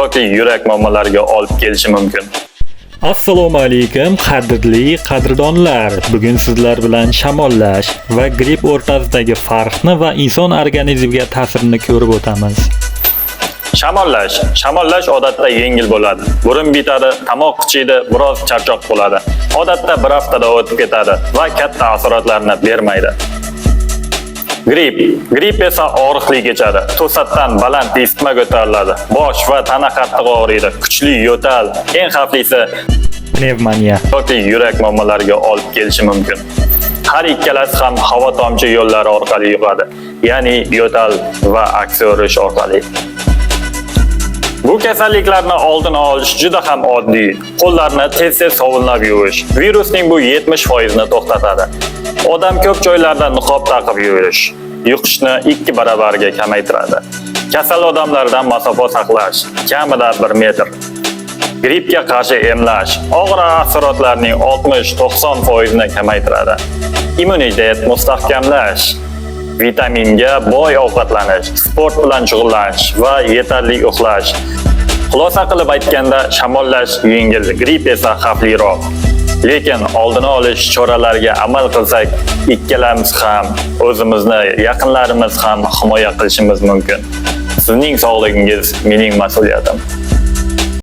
yoki yurak muammolariga olib kelishi mumkin. Assalomu alaykum, qadrli qadrdonlar. Bugun sizlar bilan shamollash va gripp o'rtasidagi farqni va inson organizmiga ta'sirini ko'rib o'tamiz. Shamollash. Shamollash odatda yengil bo'ladi. Burun bitadi, tomoq qichiydi, biroz charchoq bo'ladi. Odatda bir haftada o'tib ketadi va katta asoratlarni bermaydi. Gripp. Gripp esa og'riqli kechadi. To'satdan baland isitma ko'tariladi. Bosh va tana qattiq og'riydi. Kuchli yo'tal, eng xavflisi Pnevmoniya. yoki yurak muammolariga olib kelishi mumkin. Har ikkalasi ham havo tomchi yo'llari orqali yuqadi, ya'ni yo'tal va aksirish orqali. Bu kasalliklarni oldini olish juda ham oddiy. Qo'llarni tez-tez sovunlab yuvish virusning bu 70% ni to'xtatadi. Odam ko'p joylarda niqob taqib yurish yuqishni 2 baravarga kamaytiradi. Kasal odamlardan masofa saqlash kamida 1 metr. Grippga qarshi emlash og'ir asoratlarning 60-90% ni kamaytiradi. Immunitet mustahkamlash, vitaminga boy ovqatlanish, sport bilan shug'ullanish va yetarli uxlash. Xulosa qilib aytganda, shamollash yengil, gripp esa xavfliroq. Lekin oldini olish choralariga amal qilsak, ikkalamiz ham, o'zimizni, yaqinlarimiz ham himoya qilishimiz mumkin. Sizning sog'ligingiz mening mas'uliyatim.